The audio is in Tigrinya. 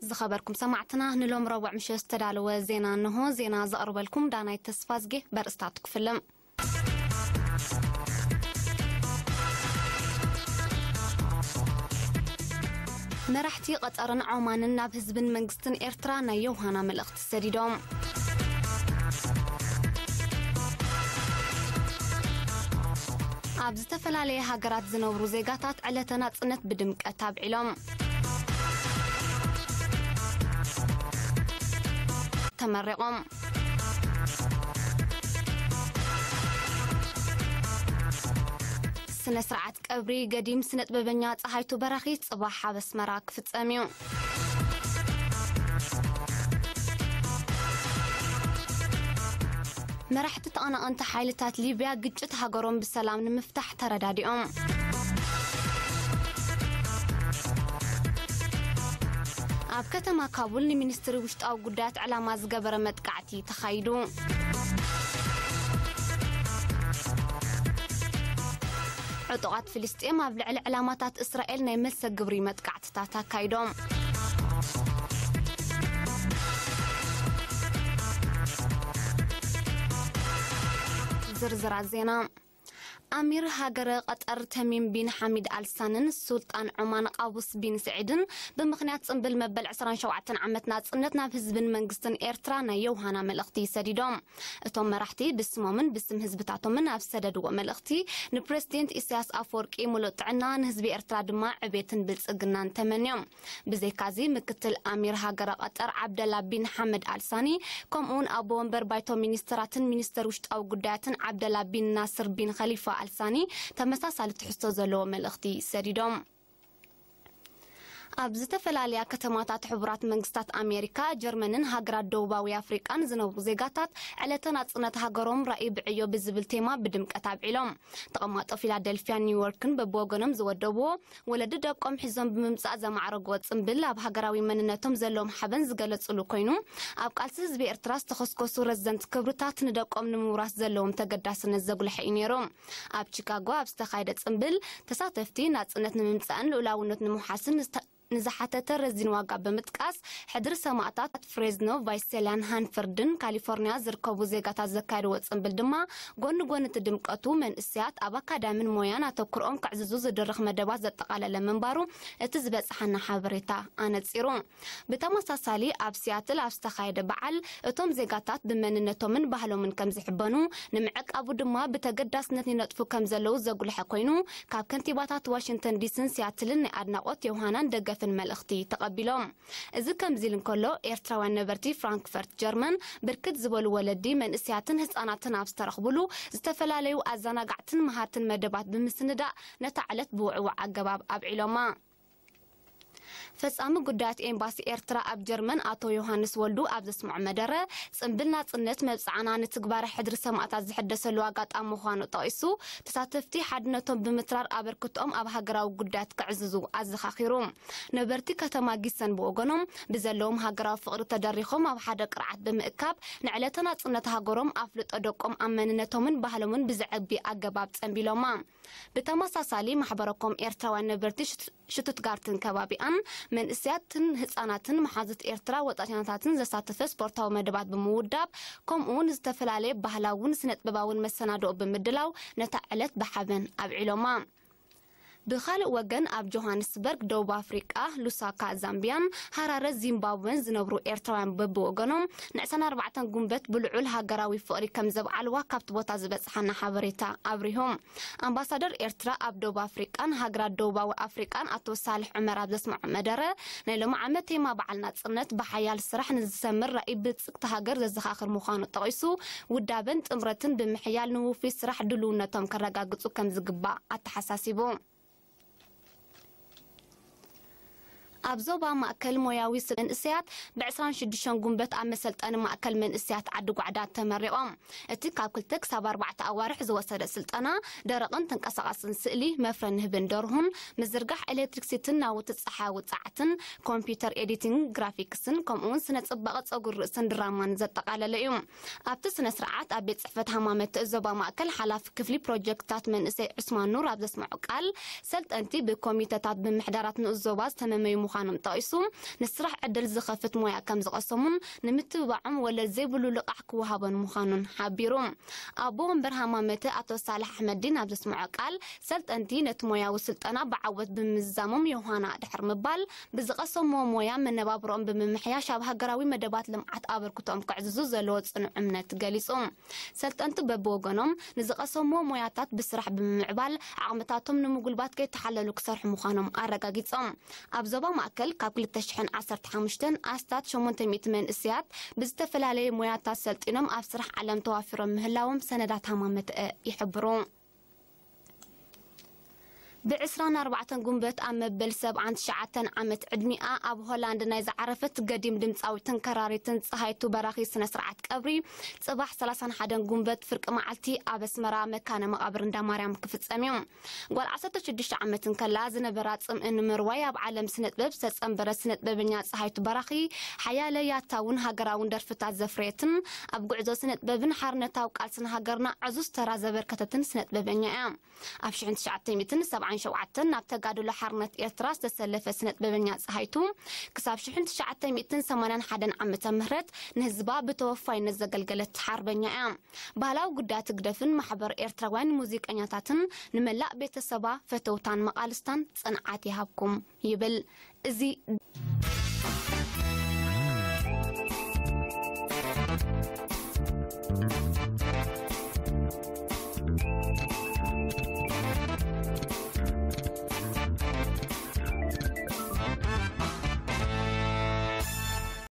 ዝኸበርኩም ሰማዕትና፣ ንሎም ረቡዕ ምሸት ዝተዳለወ ዜና እንሆ። ዜና ዘቕርበልኩም ዳናይት ተስፋዝጌ። በርእስታቱ ክፍልም። መራሕቲ ቀጠርን ዖማንን ናብ ህዝብን መንግስትን ኤርትራ ናይ ዮሃና መልእኽቲ ሰዲዶም። ኣብ ዝተፈላለየ ሃገራት ዝነብሩ ዜጋታት ዕለተ ናጽነት ብድምቀት ኣብዒሎም። ተመሪቖም። ስነ ስርዓት ቀብሪ ገዲም ስነ ጥበበኛ ጸሃይቱ በራኺ ጽባሕ ኣብ ኣስመራ ክፍጸም እዩ። መራሕቲ ተቐናቐንቲ ሓይልታት ሊብያ ግጭት ሃገሮም ብሰላም ንምፍታሕ ተረዳዲኦም። ኣብ ከተማ ካቡል ንሚኒስትሪ ውሽጣዊ ጉዳያት ዕላማ ዝገበረ መጥቃዕቲ ተኻይዱ። ዕጡቓት ፍልስጤም ኣብ ልዕሊ ዕላማታት እስራኤል ናይ መልሰ ግብሪ መጥቃዕትታት ኣካይዶም። ዝርዝራት ዜና። ኣሚር ሃገረ ቀጠር ተሚም ቢን ሓሚድ ኣልሳንን ሱልጣን ዑማን ቃቡስ ቢን ስዒድን ብምኽንያት ጽምብል መበል ዕስራን ሸውዓተን ዓመት ናጽነት ናብ ህዝብን መንግስትን ኤርትራ ናይ ዮሃና መልእኽቲ ሰዲዶም። እቶም መራሕቲ ብስሞምን ብስም ህዝብታቶምን ኣብ ዝሰደድዎ መልእኽቲ፣ ንፕረዚደንት ኢሳያስ ኣፈወርቂ ሙሉእ ጥዕና፣ ንህዝቢ ኤርትራ ድማ ዕቤትን ብልጽግናን ተመንዮም። ብዘይካዚ፣ ምክትል ኣሚር ሃገረ ቀጠር ዓብደላ ቢን ሓመድ ኣልሳኒ፣ ከምኡውን ኣቦ ወንበር ባይቶ ሚኒስትራትን ሚኒስተር ውሽጣዊ ጉዳያትን ዓብደላ ቢን ናስር ቢን ኸሊፋ ኣልሳኒ ተመሳሳሊ ትሕዝቶ ዘለዎ መልእኽቲ ሰዲዶም። ኣብ ዝተፈላለያ ከተማታት ሕቡራት መንግስታት ኣሜሪካ፣ ጀርመንን ሃገራት ደቡባዊ ኣፍሪቃን ዝነብሩ ዜጋታት ዕለተ ናጽነት ሃገሮም ራእይ ብዕዮ ብዝብል ቴማ ብድምቀት ኣብዒሎም። ተቐማጦ ፊላደልፊያን ኒውዮርክን በብወገኖም ዝወደብዎ ወለዲ ደቆም ሒዞም ብምምጻእ ዘማዕረግዎ ጽምብል ኣብ ሃገራዊ መንነቶም ዘለዎም ሓበን ዝገለጽሉ ኮይኑ፣ ኣብ ቃልሲ ህዝቢ ኤርትራ ዝተኸስከሱ ረዘንቲ ክብርታት ንደቆም ንምውራስ ዘለዎም ተገዳስነት ዘጉልሐ እዩ ነይሩ። ኣብ ቺካጎ ኣብ ዝተኻየደ ጽምብል ተሳተፍቲ ናጽነት ንምምጻእን ልኡላውነት ንምውሓስን ንዝተ-፣ ንዝሓተተ ረዚን ዋጋ ብምጥቃስ፣ ሕድሪ ሰማእታት ፍሬዝኖ፣ ቫይሰልያን ሃንፈርድን ካሊፎርኒያ ዝርከቡ ዜጋታት ዘካየድዎ ጽምብል ድማ፣ ጎኒ ጎኒ እቲ ድምቀቱ፣ መንእሰያት ኣብ ኣካዳምን ሞያን ኣተኩሮኦም ከዕዝዙ ዝድርኽ መደባት ዘጠቓለለ ምንባሩ እቲ ዝበጽሓና ሓበሬታ ኣነጺሩ። ብተመሳሳሊ፣ ኣብ ሲያትል ኣብ ዝተኻየደ በዓል፣ እቶም ዜጋታት ብመንነቶምን ባህሎምን ከም ዝሕበኑ፣ ንምዕቃቡ ድማ ብተገዳስነት ይነጥፉ ከም ዘለዉ ዘጉልሐ ኮይኑ፣ ካብ ከንቲባታት ዋሽንግተን ዲሲን ሲያትልን ናይ ኣድናቖት ዮሃናን ደገፍን መልእኽቲ ተቐቢሎም። እዚ ከምዚ ኢሉ እንከሎ፣ ኤርትራውያን ነበርቲ ፍራንክፈርት ጀርመን ብርክት ዝበሉ ወለዲ፣ መንእሰያትን ህጻናትን ኣብ ዝተረኽቡሉ፣ ዝተፈላለዩ ኣዘናጋዕትን መሃርትን መደባት ብምስንዳእ ነታ ዕለት ብውዕዉዕ ኣገባብ ኣብዒሎማ። ፈጻሚ ጉዳያት ኤምባሲ ኤርትራ ኣብ ጀርመን ኣቶ ዮሃንስ ወልዱ ኣብ ዘስምዖ መደረ፣ ጽምብል ናጽነት መብጽዓና ንትግባረ ሕድሪ ሰማእታት ዝሕደሰሉ ኣጋጣሚ ምዃኑ ጠቒሱ፣ ተሳተፍቲ ሓድነቶም ብምትራር ኣበርክቶኦም ኣብ ሃገራዊ ጉዳያት ከዕዝዙ ኣዘኻኺሩ። ነበርቲ ከተማ ጊሰን ብወገኖም፣ ብዘለዎም ሃገራዊ ፍቕሪ ተደሪኾም ኣብ ሓደ ቅርዓት ብምእካብ፣ ንዕለተ ናጽነት ሃገሮም ኣፍልጦ ደቆም ኣብ መንነቶምን ባህሎምን ብዘዕቢ ኣገባብ ጸንቢሎማ። ብተመሳሳሊ፣ ማሕበረኮም ኤርትራውያን ነበርቲ ሽት-፣ ሽቱትጋርትን ከባቢኣን፣ መንእሰያትን ህጻናትን፣ መሓዙት ኤርትራ ወጻእተኛታትን ዘሳተፈ ስፖርታዊ መደባት ብምውዳብ፣ ከምኡውን ዝተፈላለየ ባህላውን ስነ-ጥበባውን መሰናድኦ ብምድላው፣ ነታ ዕለት ብሓበን ኣብዒሎማ። ብኻልእ ወገን፣ ኣብ ጆሃንስበርግ፣ ደቡብ ኣፍሪቃ፣ ሉሳካ፣ ዛምቢያን ሃራረ፣ ዚምባብወን ዝነብሩ ኤርትራውያን በብወገኖም፣ ንዕስራን ኣርባዕተን ጉንበት ብልዑል ሃገራዊ ፍቕሪ ከም ዘብዓልዋ ካብቲ ቦታ ዝበጽሓና ሓበሬታ ኣብሪሁ። ኣምባሳደር ኤርትራ ኣብ ደቡብ ኣፍሪቃን ሃገራት ደቡባዊ ኣፍሪቃን ኣቶ ሳልሕ ዑመር ኣብ ዘስምዖ መደረ፣ ናይ ሎሚ ዓመት ቴማ በዓል ናጽነት ብሓያል ስራሕ ንዝሰምር ራእይ ብልጽግቲ ሃገር ዘዘኻኽር ምዃኑ ጠቒሱ፣ ውዳበን ጥምረትን ብምሕያል ንውፉይ ስራሕ ድልውነቶም ከረጋግጹ ከም ዝግባእ ኣተሓሳሲቡ። ኣብ ዞባ ማእከል ሞያዊ ስልጠና መንእሰያት ብ ዕስራን ሽዱሽተን ጉንበት ኣብ መሰልጠኒ ማእከል መንእሰያት ዓዲ ጓዕዳድ ተመሪቖም። እቲ ካብ ክልተ ክሳብ ኣርባዕተ ኣዋርሕ ዝወሰደ ስልጠና፣ ደረቕን ተንቀሳቓስን ስእሊ፣ መፍረ ንህብን ደርሁን፣ ምዝርጋሕ ኤሌክትሪክሲቲን ናውቲ ጸሓያዊ ጸዓትን፣ ኮምፒውተር ኤዲቲንግ፣ ግራፊክስን፣ ከምኡውን ስነ ጽባቐ ጸጉሪ ርእስን ድራማን ዘጠቓለለ እዩ። ኣብቲ ስነ ስርዓት ኣብ ቤት ጽሕፈት ሃማመተ ዞባ ማእከል ሓላፊ ክፍሊ ፕሮጀክትታት መንእሰይ ዑስማን ኑር ኣብ ዘስምዖ ቃል፣ ሰልጠንቲ ብኮሚተታት ብምሕዳራት ንኡስ ዞባ ዝተመመዩ ምዃኖም ጠቒሱ፣ ንስራሕ ዕድል ዝኸፍት ሞያ ከም ዝቐሰሙን ንምትብባዖም ወለድ ዘይብሉ ልቓሕ ክወሃቦን ምዃኑን ሓቢሩ። ኣቦ ወንበር ሃማመተ ኣቶ ሳልሕ ኣሕመዲን ኣብ ዘስምዖ ቃል፣ ሰልጠንቲ ነቲ ሞያዊ ስልጠና ብዓወት ብምዝዛሞም ዮሃና ድሕር ምባል፣ ብዝቐሰምዎ ሞያ መነባብሮኦም ብምምሕያሽ ኣብ ሃገራዊ መደባት ልምዓት ኣበርክቶኦም ከዕዝዙ ዘለዎ ጽኑዕ እምነት ገሊጹ። ሰልጠንቲ በብወገኖም ንዝቐሰምዎ ሞያታት ብስራሕ ብምምዕባል ዓቕምታቶም ንምጉልባት ከይተሓለሉ ክሰርሑ ምዃኖም ኣረጋጊጾም። ኣብ ዞባ ማእከል ካብ ክልተ ሽሕን ዓሰርተ ሓሙሽተን ኣስታት ሸሞንተ ሚእቲ መንእሰያት ብዝተፈላለየ ሞያታት ሰልጢኖም ኣብ ስራሕ ዓለም ተዋፊሮም ምህላዎም ሰነዳት ሃማመተ ይሕብሩ። ብ ዕስራን ኣርባዕተን ጉንበት ኣብ መበል ሰብዓን ትሽዓተን ዓመት ዕድሚኣ ኣብ ሆላንድ ናይ ዝዓረፈት ገዲም ድምጻዊትን ከራሪትን ጸሃይቱ በራኺ ስነ ስርዓት ቀብሪ ጽባሕ ሰላሳን ሓደን ጉንበት ፍርቂ መዓልቲ ኣብ ኣስመራ መካነ መቓብር እንዳ ማርያም ክፍጸም እዩ። ጓል ዓሰርተ ሽዱሽተ ዓመት እንከላ ዝነበራ ጽምኢ ንምርዋይ ኣብ ዓለም ስነ ጥበብ ዝተጸንበረት ስነ ጥበበኛ ጸሃይቱ በራኺ ሓያለ ያታውን ሃገራውን ደርፍታት ዘፍረየትን ኣብ ጉዕዞ ስነ ጥበብን ሓርነታዊ ቃልስን ሃገርና ዕዙዝ ተራ ዘበርከተትን ስነ ጥበበኛ እያ። ኣብ ሽሕን ትሽዓተ ሚእትን ሰብዓን ሸውዓተን ናብ ተጋድሎ ሓርነት ኤርትራ ዝተሰለፈ ስነ ጥበበኛ ጸሃይቱ፣ ክሳብ ሽሕን ትሽዓተ ሚእትን ሰማንያን ሓደን ዓመተ ምህረት ንህዝባ ብተወፋይነት ዘገልገለት ሓርበኛ እያ። ባህላዊ ጉዳያት ህግደፍን ማሕበር ኤርትራውያን ሙዚቀኛታትን ንመላእ ቤተሰባ፣ ፈተውታን መቓልስታን ጽንዓት ይሃብኩም ይብል። እዚ